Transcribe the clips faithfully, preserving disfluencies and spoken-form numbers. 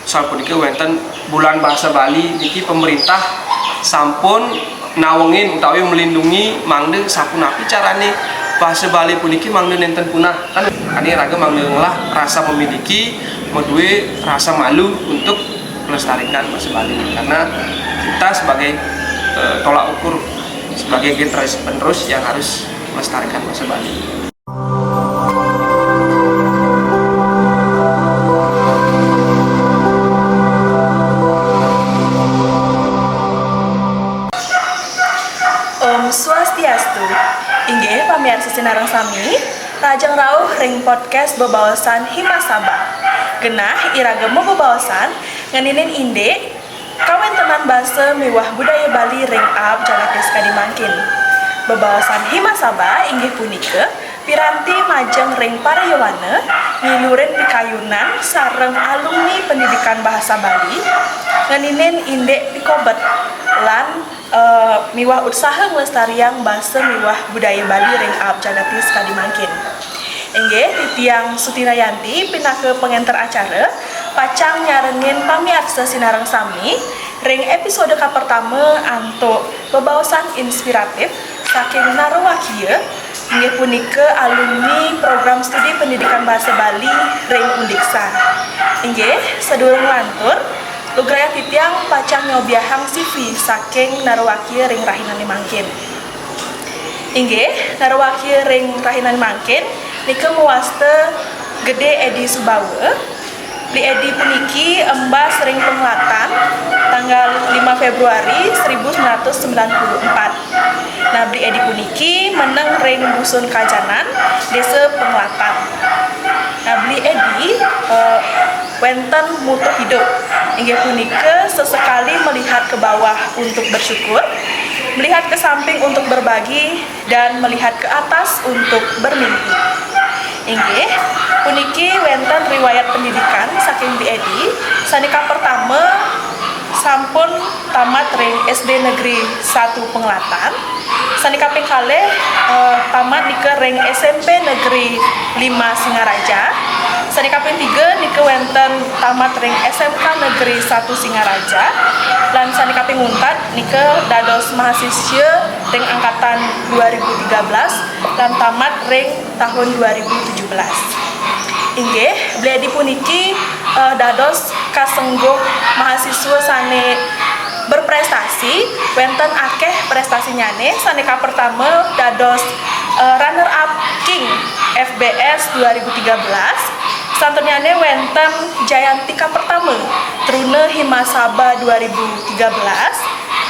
Sapunika wénten Bulan Bahasa Bali niki, pemerintah sampun nawengin utawi melindungi mangda sapunapi carané bahasa Bali puniki mangda nénten punah. Kan iraga mangda ngelah rasa memiliki, madué rasa malu untuk melestarikan bahasa Bali. Karena kita sebagai, eh, tolak ukur, sebagai generasi penerus yang harus melestarikan bahasa Bali. Om Swastiastu. Inggih pamiarsa sinareng sami, lajeng rauh ring podcast bebaosan Himasaba. Genah iraga mabebaosan ngeninin indik kawéntenan basa miwah budaya Bali ring aab jagaté sakadi mangkin. Bebaosan Himasaba inggih punika piranti majeng ring para yowana ngilurin pikayunan sareng alumni pendidikan bahasa Bali ngeninin indik pikobet lan, eh, miwah utsaha nglestariang basa miwah budaya Bali ring aab jagaté sakadi mangkin. Inggih, titiang Sutina Yanti pinaka pangénter acara, pacang nyarengin pamiarsa sinareng sami ring épisode kapertama antuk bebaosan inspiratif saking Narowakia, inggih punika alumni Program Studi Pendidikan Bahasa Bali ring Undiksar. Inggih, sadurung nglantur, lugrayang titiang pacang nyobiahang C V saking Narowakia ring rahinané mangkin. Inggih, Narowakia ring rahinané mangkin nika mawasta Gedé Edi Subawa. Bli Edi puniki embas ring Penglatan tanggal lima Februari seribu sembilan ratus sembilan puluh empat. Nah, Bli Edi puniki meneng ring Dusun Kajanan, Désa Penglatan. Nah, Bli Edi, eh, wénten moto hidup, inggih punika sesekali melihat ke bawah untuk bersyukur, melihat ke samping untuk berbagi, dan melihat ke atas untuk bermimpi. Inggih, puniki wénten riwayat pendidikan saking Bli Edi, sané kapertama sampun tamat ring S D Negeri satu Penglatan, sané kaping kalih, eh, tamat nika ring S M P Negeri lima Singaraja, sané kaping tiga nika wénten tamat ring S M K Negeri satu Singaraja, lan sané kaping untat nika dados mahasiswa ring angkatan dua ribu tiga belas lan tamat ring tahun dua ribu tujuh belas. Inggih, Bli Edi puniki, eh, dados kasengguh mahasiswa sané berprestasi, wénten akéh prestasinyané, sané kapertama dados, eh, runner up King F B S dua ribu tiga belas, santurnyané wénten Jayanti kapertama Truna Himasaba dua ribu tiga belas,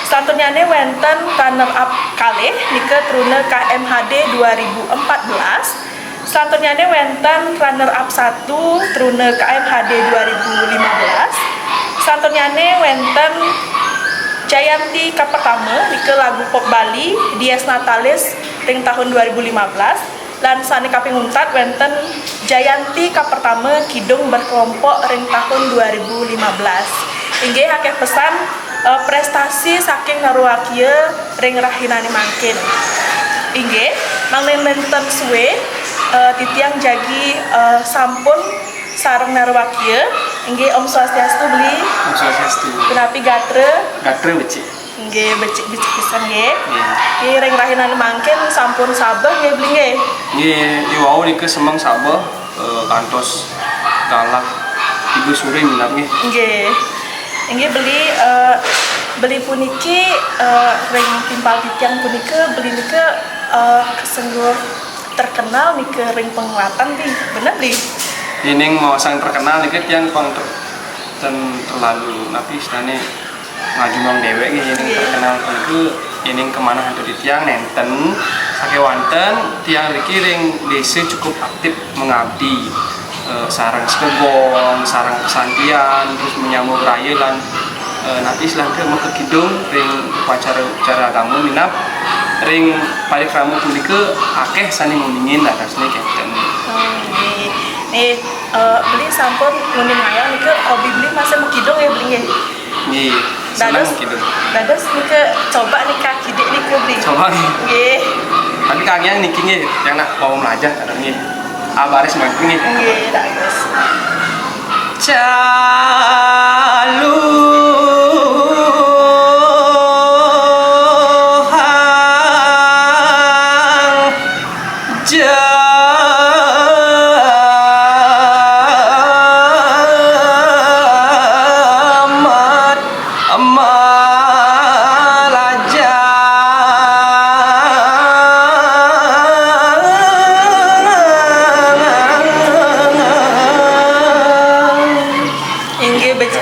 santurnyané wénten runner up kalih nika Truna K M H D dua ribu empat belas, santurnyané wénten runner up satu Truna K M H D dua ribu lima belas, santurnyané wénten Jayanti kapertama nika lagu pop Bali Dies Natalis ring tahun dua ribu lima belas, lan sané kaping untat wénten Jayanti kapertama Kidung Berkelompok ring tahun dua ribu lima belas. Inggih akéh pesan, eh, prestasi saking Narowakia ring rahinané mangkin. Inggih, mangda nénten sué, eh, titiang jagi, eh, sampun sareng Narowakia. Inggih, Om Swastiastu, Bli. Om Swastiastu. Punapi gatra? Gatra becik. Nggih, becik-becik pisan nggih. Nggih. Nggih, ring rahinané mangkin sampun sabeh nggih, Bli nggih. Nggih, iwau nika semeng sabeh, eh, kantos galah tiga sore minab nggih. Nggih. Inggih, Bli, eh, Bli puniki, eh, ring timpal titiang punika, Bli nika, eh, kasengguh terkenal nika ring Penglatan, Bli. Bener, Bli? Yéning maosang terkenal nika tiang pang ter-, ten terlalu napi istilahnya ngajumang déwék nggih, yéning Nggih. Terkenal niku yéning kamanah antuk titiang nénten, sakéwanten tiang niki ring désa cukup aktif mengabdi, eh, sareng sekegon, sareng pesantian, terus menyambut raya lan, eh, napi istilahnya makakidung ring upacara-upacara agama minab ring parikrama punika akéh sané nguningin dadosné kénten. Oh, nggih. Nih, eh, Bli sampun nguningayang nika hobi Bli masih makidung ya, Bli nggih. Nggih, seneng Dados, gitu. Dados nika coba nika kidik nika, Bli. Coba nggih. Nggih. Tapi kangen niki nggih, yang nak mau belajar kadang nggih. Ah, baris mangkin nggih. Nggih, dados. Cah.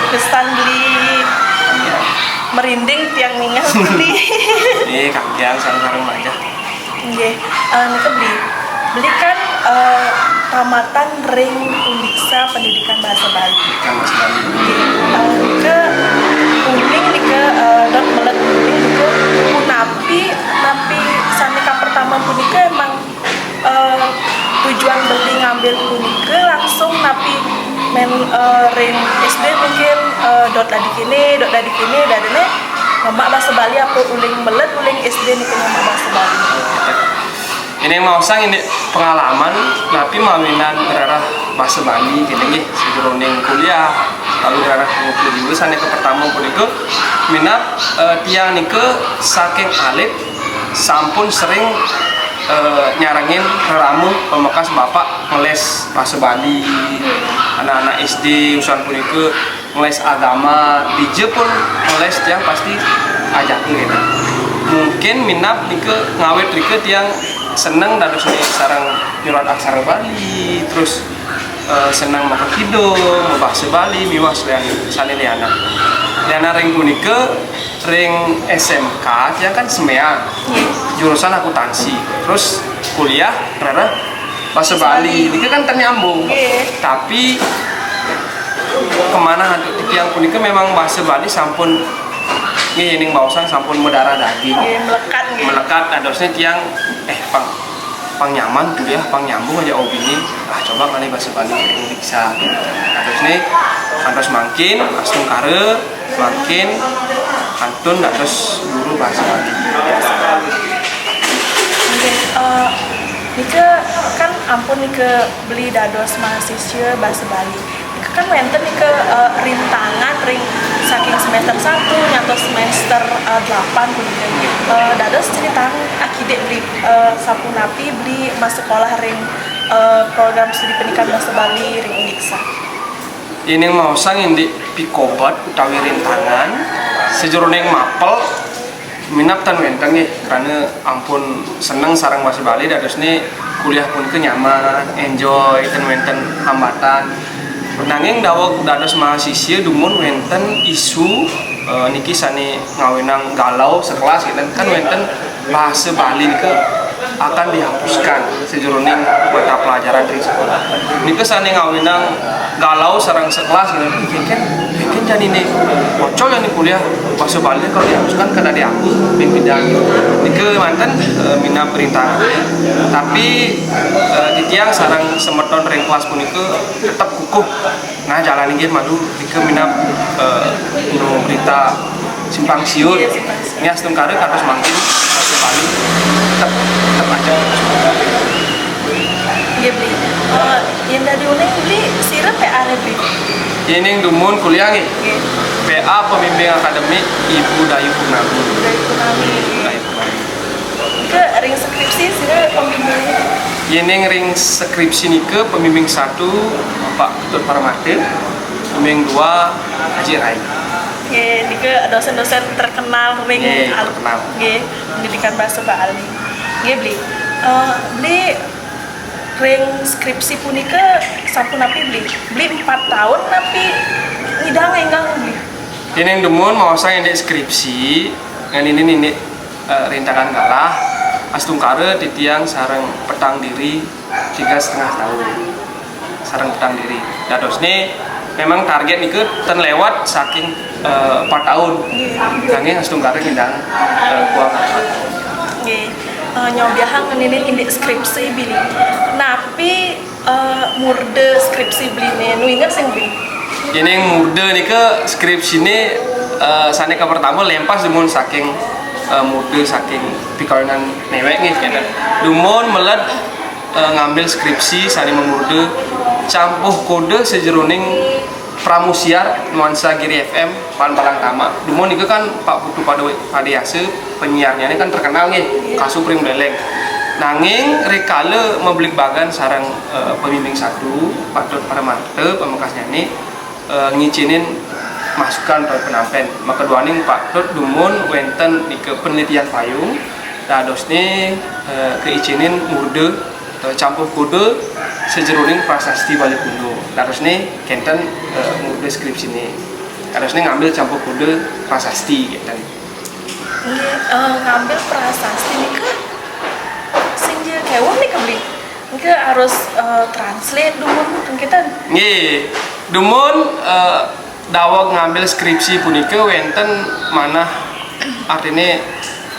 Kesan beli merinding tiang ningal beli. Eh, kanggiang sareng-sareng aja. Nggih, eh, nika beli. Beli kan eh, tamatan ring Undiksa Pendidikan Bahasa Bali. Kan Mas Bali. Nggih, eh, nika uning nika eh, dot melet uning nika punapi napi sané kapertama punika emang eh, tujuan beli ngambil punika langsung napi men eh, ring S D mungkin eh, dot dadi kene, dot dadi kene, dadane nyemak bahasa Bali apa uling melet uling S D nika nyemak bahasa Bali. Ini maosang ini pengalaman napi mawinan ngrereh bahasa Bali kene nggih sajeroning kuliah lalu ngrereh buku juga sané kapertama punika minab eh, tiang nika saking alit sampun sering eh, nyarengin rerama pamekas bapak ngeles bahasa Bali anak-anak S D usan punika ngeles agama dija pun ngeles tiang pasti ajakin gitu. Mungkin minab nika ngawit rika tiang seneng dados nih sarang nyurat aksara Bali terus eh, seneng makan kidung bahasa Bali miwah salian sane liana liana ring punika ring S M K tiang kan semea jurusan akuntansi terus kuliah rara bahasa Bali ini kan ternyambung tapi kemana untuk tiang punika memang bahasa Bali sampun nggih ning baosang sampun mendarah daging Nggih, melekat nggih. Melekat dadosnya tiang eh pang pang nyaman kuliah pang nyambung aja hobi ini ah coba kali bahasa Bali ini bisa dadosnya kantos mangkin astungkara mangkin kantun dados guru bahasa Bali Nggih, eh, nika kan ampun nika beli dados mahasiswa bahasa Bali. Nika kan wenten nika eh, rintangan ring saking semester satu ngantos semester eh, delapan punika. Eh, dados ceritaan akidik beli eh, sapunapi beli mas sekolah ring eh, program studi pendidikan bahasa Bali ring Undiksa. Yening maosang indik pikobat utawi rintangan sajeroning mapel minab tan wenten nggih karena ampun seneng sareng bahasa Bali dadosne kuliah punika nyaman, enjoy, ten wenten hambatan. Nanging daweg dados mahasiswa dumun wenten isu eh, niki sane ngawinang galau sekelas gitu kan wenten bahasa Bali nika akan dihapuskan sejeroning mata pelajaran ring sekolah. Nika sane ngawinang galau sareng sekelas gitu. Mungkin mungkin jani nih bocor yang kuliah bahasa Bali kalau dihapuskan kan ada aku pimpinan nika manten eh, minab rintangan. Tapi eh, titiang sareng semeton ring kelas punika tetap kukuh Nah, jalan inggih malu nika minab eh, nu berita simpang siur. Ini astungkara kados mangkin kados Bali tetep tetep aja. Nggih, Bli. Eh, yen dadi uning Bli sira P A ne Bli. Yening dumun kuliah nggih. Nggih. P A pembimbing akademik Ibu Dayu Purnami. Dari Purnami. Dayu Purnami. Ke ring skripsi sira pembimbing. Yening ring skripsi nika pembimbing satu Bapak Ketut Paramata, pembimbing dua Haji Rai. Nggih, nika dosen-dosen terkenal ring Nggih, al- terkenal. Nggih, pendidikan bahasa Bali. Nggih, Bli. Eh, Bli ring skripsi punika sapunapi Bli? Bli empat tahun napi ngidang enggal Bli? Yening dumun maosang indik skripsi, ngan ini indik eh, rintangan galah, astungkara titiang sareng petang diri tiga setengah tahun. Sareng petang diri. Dadosne memang target niku ten lewat saking eh, empat tahun. Nanging astungkara ngidang eh, kuang empat tahun. Nggih. Eh, nyobiahang ngeninin indik skripsi Bli. Napi eh, murda skripsi Bli ne? Nu inget sing Bli? Yening murda nika skripsine eh, sane kapertama lempas dumun saking eh, murda saking pikawenan newek nggih kenten. Dumun meled eh, ngambil skripsi sane mamurda campuh kode sajeroning Pramusiar Nuansa Giri F M Pan Palang Tama. Dumun nika kan Pak Putu Pada Padayasa penyiarnya ini kan terkenal nggih, kasu pring beleng. Nanging rikala mabligbagan sareng eh, pembimbing satu, Pak Tut Paramanta pamekasnyane eh, ngicinin masukan utawi penampen. Makaduaning Pak Tut dumun wenten nika penelitian payung, dadosne eh, keicinin murda eh, campuh kode sajeroning prasasti Bali kuno. Dadosne kenten eh, murda skripsine. Harusnya ngambil campur kode prasasti gitu. Nggih, eh, ngambil prasasti nika sing ja kéweh nika Bli. Nika harus eh, translate dumun mungkin. Nggih, dumun eh, daweg ngambil skripsi punika wénten manah artinya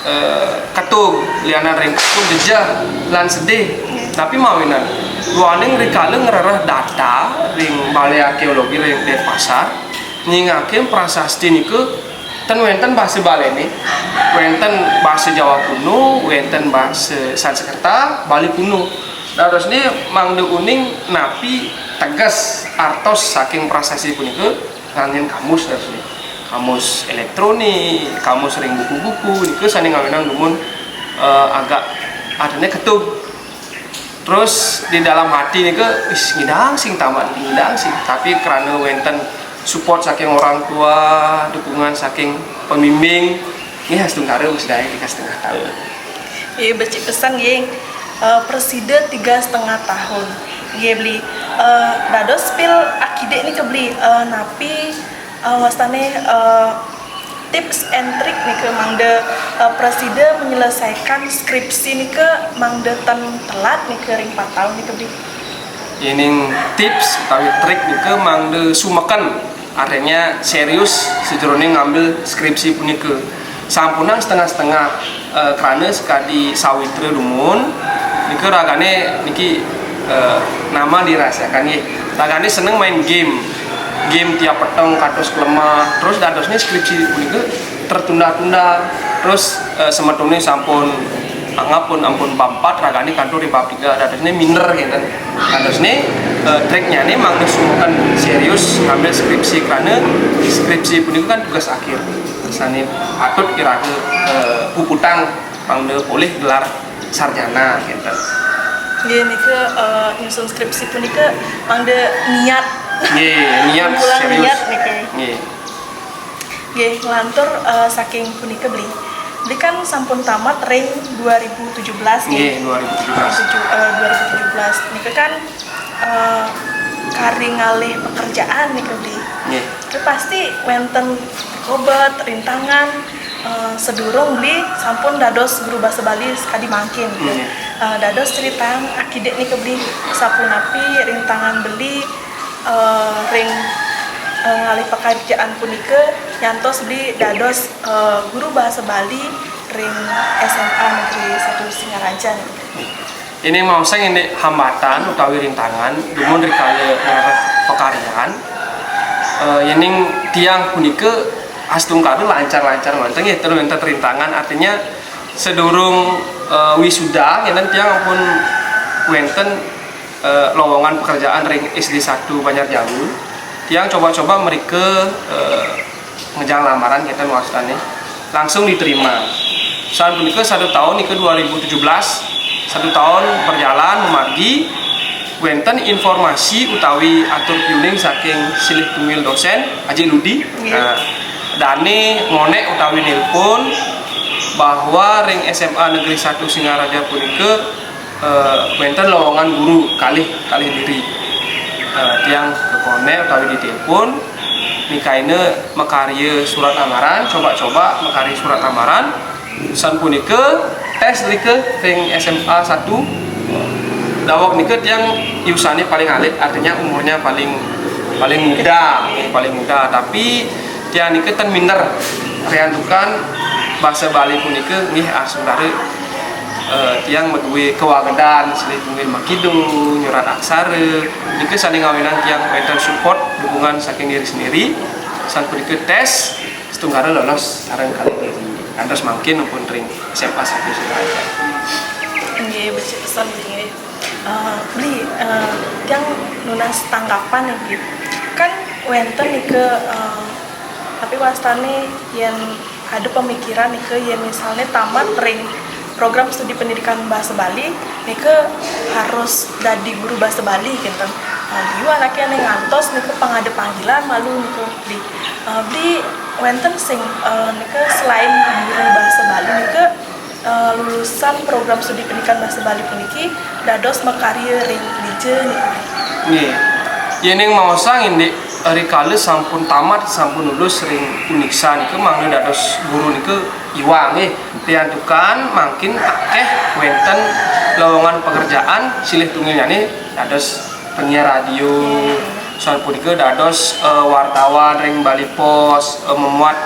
eh, ketug, lianan ring ketug jejeh lan sedih. Tapi mawinan duaning rikala ngrereh data ring Balai Arkéologi ring Denpasar nyingakin prasasti nika ten wénten basa Baliné, wénten basa Jawa kuno, wénten basa Sanskerta, Bali kuno. Dadosné mangda uning napi teges artos saking prasasti punika nganggén kamus dadosné. Kamus éléktronik, kamus ring buku-buku, nika sané ngawinang dumun eh, agak artinya ketug. Terus di dalam hati nika, wis ngidang sing tamat, ngidang sing. Tapi karena wénten support saking orang tua, dukungan saking pembimbing, nggih astungkara wis daé tiga setengah tahun. Iya, becik pesan nggih. Eh, prasida tiga setengah tahun. Nggih Bli. Eh, dados pil akidik nika Bli, eh, napi eh, wastané eh, tips and trick nika mangda eh, prasida menyelesaikan skripsi nika mangda ten telat nika ring empat tahun nika Bli. Yéning tips utawi trik nika mangda sumeken, artinya serius sajeroning ngambil skripsi punika. Sampunang setengah-setengah eh, krana sakadi sawitra dumun, nika ragané niki eh, nama dirahasiakan nggih. Ragané seneng main game. Game tiap peteng kados kelemah, terus dadosné skripsi punika tertunda-tunda. Terus eh, semetoné sampun anggap pun ampun bab empat, ragané kantor di bab tiga, dadosné minder gitu. Dadosné eh, triknyané mangda sumeken serius ngambil skripsi karena skripsi punika kan tugas akhir. Sané patut iraga eh, puputang mangda polih gelar sarjana gitu. Nggih nika eh, nyusun skripsi punika mangda niat. Nggih, niat Kumpulan serius. Niat nika. Nggih. Nggih, nglantur eh, saking punika Bli. Bli kan sampun tamat ring dua ribu tujuh belas nggih. Nggih, dua ribu tujuh belas. Tujuh, eh, dua ribu tujuh belas nika kan eh, kari ngalih pekerjaan nika Bli. Nggih. Itu pasti wénten kobet, rintangan eh, sedurung Bli sampun dados guru bahasa Bali sekadi mangkin. Nggih. Eh, dados ceritang akidik nika Bli sapunapi rintangan Bli eh, ring eh, ngalih pekerjaan punika nyantos Bli dados eh, guru bahasa Bali ring S M A Negeri satu Singaraja. Ini mau sing ini hambatan utawi rintangan dumun rikala ngarep pekaryan. Eh, yéning tiang punika astungkara lancar-lancar mawon nggih, terus wénten rintangan, artinya sedurung eh, wisuda ngénten tiang ampun wénten eh, lowongan pekerjaan ring S D satu Banjar Jawu. Tiang coba-coba mrika eh, ngejang lamaran kita maksudnya langsung diterima. Saat punika satu tahun nika dua ribu tujuh belas, satu tahun berjalan memargi wénten informasi utawi atur piuning saking silih tunggil dosen Aji Ludi. Nggih. Nah, dané ngonék utawi nelpon bahwa ring S M A Negeri satu Singaraja punika eh, wénten lowongan guru kalih kalih diri. Eh, tiang kekonék utawi ditelepon, nikaina makarya surat lamaran, coba-coba makarya surat lamaran. San punika tes rika ring S M A satu. Daweg nika tiang yusané paling alit, artinya umurnya paling paling muda, paling muda. Tapi tiang nika ten minder riantukan bahasa Bali punika nggih asung dara eh, tiang madué kawagedan silih tunggil makidung, nyurat aksara. Nika sané ngawinang tiang wénten support dukungan saking diri sendiri. San punika tes setungkara lolos sareng kalih diri. Kantos mangkin ampun ring S M A satu Singaraja. Nggih, becik pesan nggih. Eh, Bli, eh, tiang nunas tanggapan nih Bli. Kan wénten nika eh, tapi wastané yén ada pemikiran nika yén misalnya tamat ring program studi pendidikan bahasa Bali nika harus dadi guru bahasa Bali gitu. Nah, liu anaké ané ngantos nika pang ada panggilan malu nika Bli. Eh, Bli wénten sing eh, nika selain guru bahasa Bali nika eh, lulusan program studi pendidikan bahasa Bali puniki dados makarya ring dija nika. Nggih. Yéning maosang indik Rikala sampun tamat, sampun lulus ring UNIKSA nika mangda dados guru nika iwang nggih. Riantukan mangkin akéh wénten lowongan pekerjaan, silih tunggilnyané dados penyiar radio, sapunika dados, eh, wartawan ring Bali Post, eh, memuat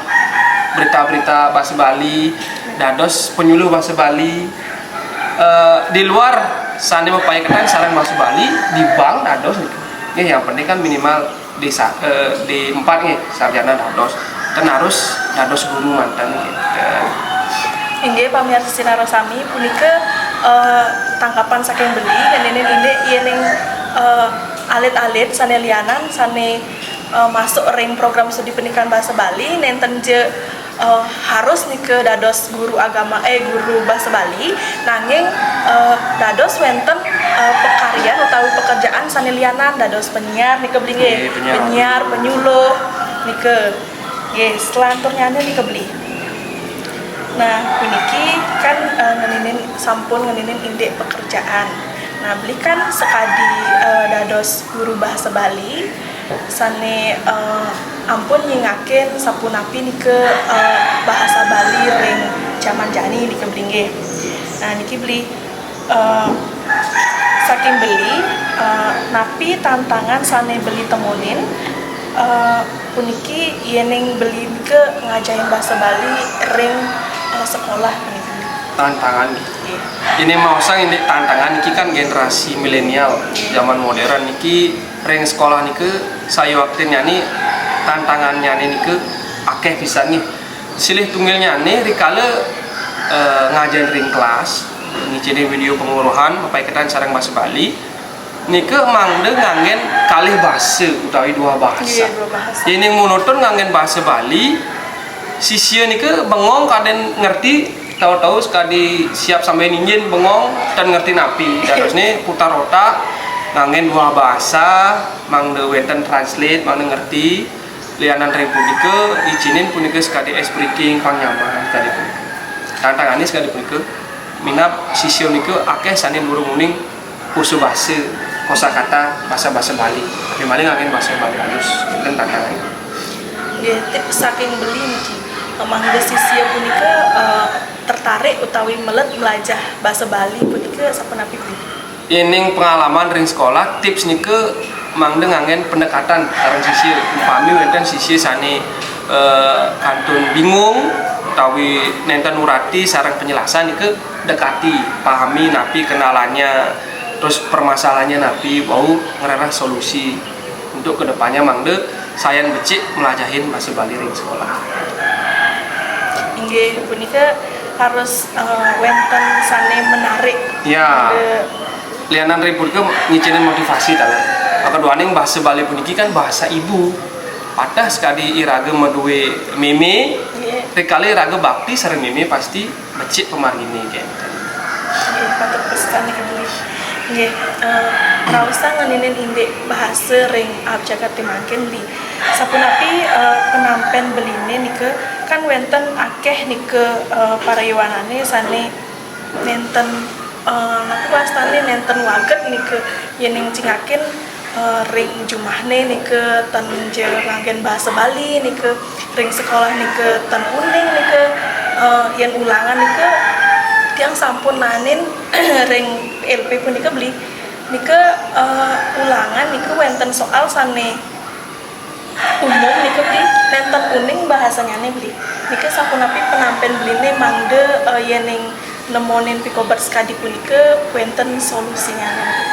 berita-berita bahasa Bali, dados penyuluh bahasa Bali. Eh, di luar sané mapaiketan sareng bahasa Bali, di bank dados nika. Nggih, yang penting kan minimal di sa-, eh, di empat nggih, sarjana dados. Ten harus dados guru manten nggih. Ten. Inggih, pamiarsa sinareng sami, punika, eh, tangkapan saking Beli, ngeninin indik yéning, eh, alit-alit sané lianan sané, eh, masuk ring program studi pendidikan bahasa Bali, nénten ja, eh, harus nika dados guru agama, eh, guru bahasa Bali, nanging, eh, dados wénten, eh, pakaryan utawi pekerjaan sané lianan, dados penyiar nika Beli nggih. Nggih, penyiar. Penyiar, penyuluh nika. Nggih, selanturnyané nika Beli. Nah, puniki kan, eh, ngeninin, sampun ngeninin indik pekerjaan. Nah, Beli kan sakadi, eh, dados guru bahasa Bali sané, eh, ampun nyingakin sapunapi nika, eh, bahasa Bali ring jaman jani nika Beli nggih. Nah, niki Beli, eh, saking Beli, eh, napi tantangan sané Beli temunin, eh, puniki yéning Beli nika ngajahin bahasa Bali ring, eh, sekolah puniki? Tantangan. Nggih. Ini maosang indik tantangan niki kan generasi milenial, zaman modern niki ring sekolah nika sayuaktinnyané tantangannyané nika akéh pisan nggih. Silih tunggilnyané rikala, eh, ngajahin ring kelas, ngicénin video penguruhan, mapaiketan sareng bahasa Bali, nika mangda nganggén kalih basa utawi dua bahasa. Nggih, dua bahasa. Yéning monoton nganggén bahasa Bali, sisia nika bengong kadén ngerti, tau-tau sakadi siap sambil ninjin bengong, tan ngerti napi. Dadosné putar otak, nganggén dua bahasa, mangda wénten translate, mangda ngerti. Lianan ring punika, icénin punika sakadi ice breaking, pang nyaman sakadi punika. Tantangané sakadi punika, minab sisia nika akéh sané durung uning pusu basa, kosakata, basa-basa Bali. Tapi malih nganggén basa Bali alus, wénten tantangané. Nggih, tips saking Beli niki, mangda sisia punika, eh, tertarik utawi melet melajah basa Bali punika sapunapi Beli? Yéning pengalaman ring sekolah, tips nika mangda nganggén pendekatan sareng sisia. Upami wénten sisia sané, eh, kantun bingung utawi nénten nurati sareng penjelasan nika, dekati, pahami napi kenalannya, terus permasalahannya napi, wau ngrereh solusi. Untuk kedepannya mangda sayan becik melajahin bahasa Bali ring sekolah. Inggih, punika harus, eh, wénten sané menarik. Ya. Mangda lianan ring punika ngicénin motivasi taler. Maka duaning bahasa Bali puniki kan bahasa ibu. Pateh sakadi iraga madué mémé, nggih, rikala iraga bakti sareng mémé pasti becik pamarginé, kénten. Nggih, patut pisan nika Beli. Nggih, eh, raosang ngeninin indik bahasa ring aab jagaté mangkin Beli. Sapunapi, eh, penampén Beliné nika, kan wénten akéh nika, eh, parayuwanané sané nénten, eh, napi wastané, nénten waget nika, yéning cingakin, eh, ring jumahné nika tan ja nganggén bahasa Bali nika, ring sekolah nika tan uning nika, eh, yén ulangan nika tiang sampun naenin ring L P punika Beli. Nika, eh, ulangan nika wénten soal sané umum nika Beli, nénten uning bahasanyané Beli. Nika sapunapi penampén Beliné mangda, eh, yéning nemonin pikobet sakadi punika wénten solusinyané.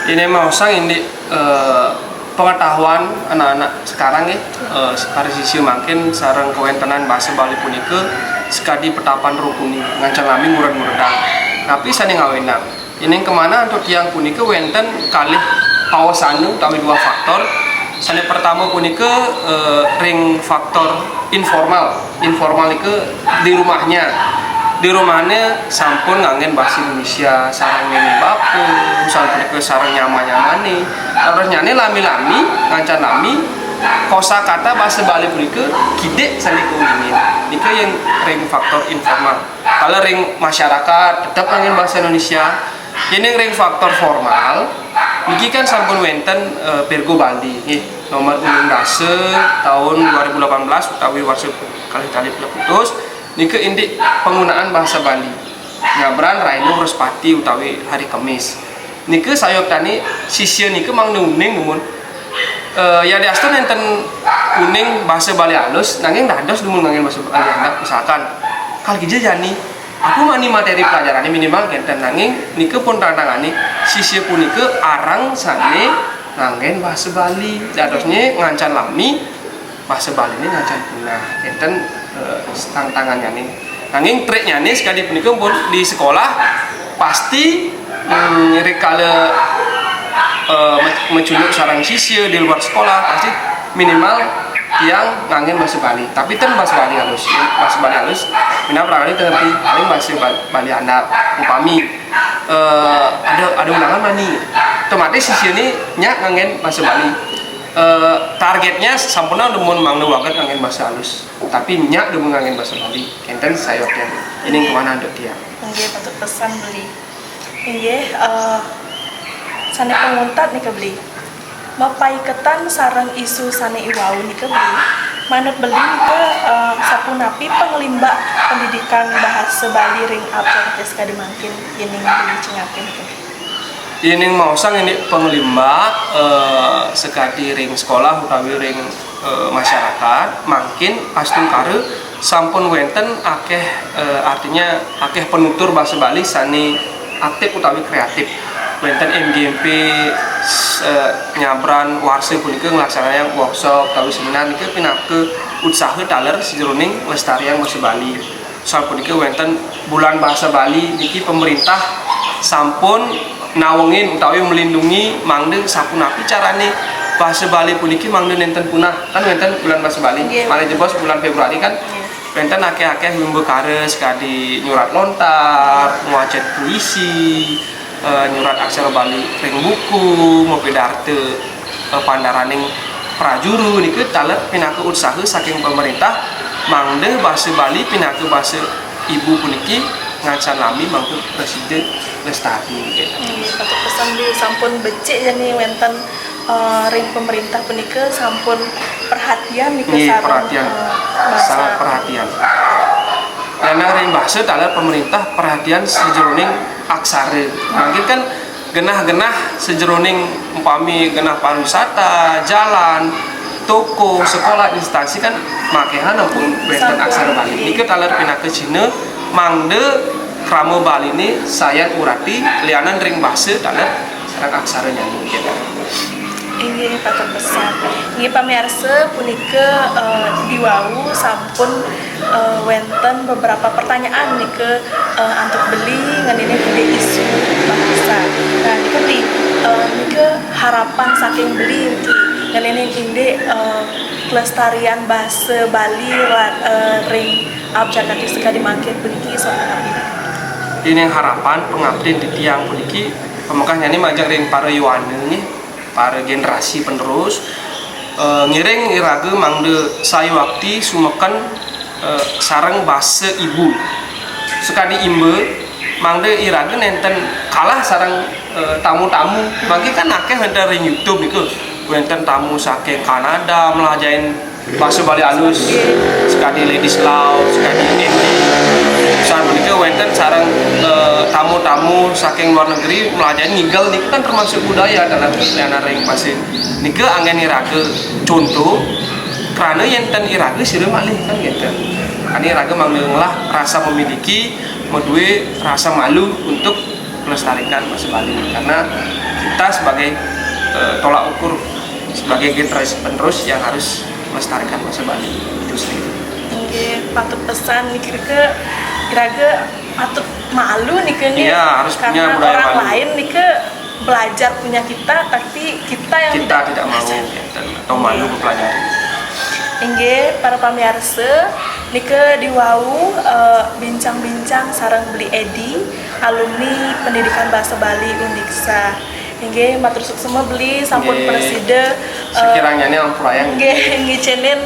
Ini maosang indik, eh, pengetahuan anak-anak sekarang nggih, eh, para sisia mangkin sareng kawéntenan basa Bali punika sakadi petapan rukuni, ngancan lami ngured-nguredang. Napi sané ngawinang? Yéning kamanah antuk tiang punika wénten kalih pawasana utawi dua faktor. Sané pertama punika, eh, ring faktor informal. Informal nika di rumahnya. Di rumahnya sampun nganggén bahasa Indonesia sareng mémé bapa, sapunika sareng nyama-nyamané. Terus nyané lami-lami, ngancan lami, kosakata bahasa Bali punika kidik sané kauningin. Nika yang ring faktor informal. Kalau ring masyarakat tetep nganggén bahasa Indonesia. Yéning ring faktor formal, niki kan sampun wénten, eh, Virgo Bali, nggih. Nomor unjuk dasa tahun dua ribu delapan belas utawi warsa kalih tali pitung atus nika indik panggunaan bahasa Bali. Nyabran raina Wrespati utawi hari Kemis. Nika sayuktane sisya nika mangda uning dumun. Eh, yadiastun nenten uning bahasa Bali alus, nanging dados dumun ngangen bahasa Bali andap. Misalkan, kal kija jani, apa mani materi pelajarane minimal kenten, nanging nika pun tantangane, sisya punika arang sane ngangen bahasa Bali. Dadosnya ngancan lami, bahasa Baline ngancan punah. Kenten, eh, tantangannyane. Nanging triknyane sekadi punika pun di sekolah pasti, hmm, rikala, eh, me-, macunduk sareng sisya di luar sekolah, pasti minimal tiang ngangen bahasa Bali. Tapi ten bahasa Bali alus. Bahasa Bali alus, minab rangane ten ngerti, paling bahasa Bal-, Bali andap. Upami, eh, ada, ada ulangan mani. Otomatis sisyane nyak ngangen bahasa Bali. Eh, targetnya sampun dumun mangda waget ngangen bahasa alus. Tapi nyak dumun ngangen bahasa Bali. Kenten sayuktane. Ini kemana dok tiang? Nggih, patut pesan beli. Inggih, eh, sane panguntat nika beli. Mapaiketan sareng isu sane iwau nika beli. Manut beli nika, eh, sapunapi panglimbak pendidikan bahasa Bali ring abjad sakadi mangkin, yening beli cingakin nika? Yening maosang indik panglimbak, eh, sakadi ring sekolah utawi ring, eh, masyarakat, mangkin astungkara sampun wenten akeh, eh, artinya akeh penutur bahasa Bali sane aktif utawi kreatif. Wenten M G M P, s-, eh, nyabran warsa punika nglaksanayang workshop utawi seminar nika pinaka utsaha taler sajeroning lestariang bahasa Bali. Soal punika wenten Bulan Bahasa Bali niki pemerintah sampun nawengin utawi melindungi mangda sapunapi carane bahasa Bali puniki mangda nenten punah. Kan wenten Bulan Bahasa Bali. Nggih. Malih jebos bulan Februari kan, nggih, wenten akeh-akeh wimbakara sakadi nyurat lontar, ngwacen puisi, eh, nyurat aksara Bali ring buku, mapidarta, eh, pandaraning prajuru nika taler pinaka utsaha saking pemerintah mangda basa Bali pinaka basa ibu puniki ngancan lami mangda prasida lestari. Nggih, patut pesan di sampun becik jani wenten, eh, ring pemerintah punika sampun perhatian nika. Nggih, sareng, perhatian. Eh, basa. Sangat perhatian. Karena ring basa taler pemerintah perhatian sajeroning aksara. Mangkin kan genah-genah sajeroning umpami genah pariwisata, jalan, toko, sekolah, instansi kan makehan ampun wenten aksara Bali. Nggih. Nika taler pinaka cihna mangda krama Baline sayan urati lianan ring basa taler sareng aksaranyane. Inggih, patut pesan. Inggih, pamiarsa, punika, eh, diwau sampun, eh, wenten beberapa pertanyaan nika, eh, antuk beli ngeninin indik isu bahasa. Nah, nika beli, eh, nika harapan saking beli niki ngeninin indik, eh, kelestarian bahasa Bali la-, eh, ring abjad sakadi mangkin puniki sapunapi? Ini harapan pangaptin titiang puniki pamekasnyane majeng ring para yuana nggih. Para generasi penerus, eh, ngiring iraga mangda sayuakti sumeken, eh, sareng basa ibu. Sakadi imba, mangda iraga nenten kalah sareng, eh, tamu-tamu. Mangkin kan akeh wenten ring YouTube niku. Wenten tamu saking Kanada mlajahin basa Bali alus, sakadi Ladislaw, sakadi Andy. Sapunika wenten sareng, eh, tamu-tamu saking luar negeri mlajahin ngigel niku kan termasuk budaya dalam lianan ring basa. Nika anggen iraga conto, krana yen ten iraga sira malih kan ngeten. Ane iraga mangda ngelah rasa memiliki, madue rasa malu untuk melestarikan bahasa Bali. Karena kita sebagai, eh, tolak ukur, sebagai generasi penerus yang harus melestarikan bahasa Bali itu sendiri. Nggih, patut pesan nika, iraga patut malu nika nggih. Iya, harus punya budaya malu. Karena orang lain nika belajar punya kita, tapi kita yang tidak mau, ngeten, atau malu mempelajari. Inggih, para pamiarsa, nika diwau, eh, bincang-bincang sareng Beli Edi, alumni Pendidikan Bahasa Bali Undiksha. Inggih, matur suksma Beli sampun prasida, eh, sakirangyane ampurayang. Nggih, ngicénin,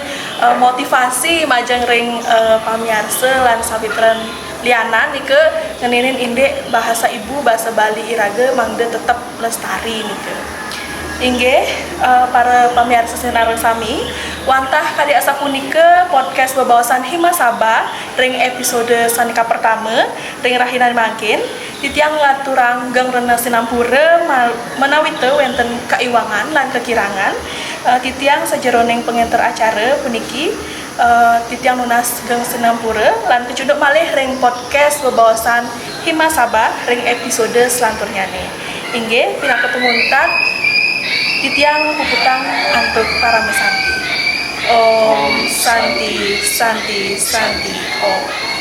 eh, motivasi majeng ring, eh, pamiarsa lan sawitran lianan nika ngeninin indik bahasa ibu, bahasa Bali iraga mangda tetep lestari nika. Inggih, eh, para pamiarsa sinareng sami, wantah kadi asapunika podcast bebaosan Hima Sabah ring episode sané kapertama ring rahinané mangkin. Titiang ngaturang geng rena sinampura ma-, menawita wénten kaiwangan lan kakirangan. Eh, titiang sajeroning pangénter acara puniki, eh, titiang nunas geng sinampura lan kacunduk malih ring podcast bebaosan Hima Sabah ring episode selanturnyané. Inggih, pinaka panguntat, titiang puputang antuk paramasanti. Om Santi, Santi, Santi, Om.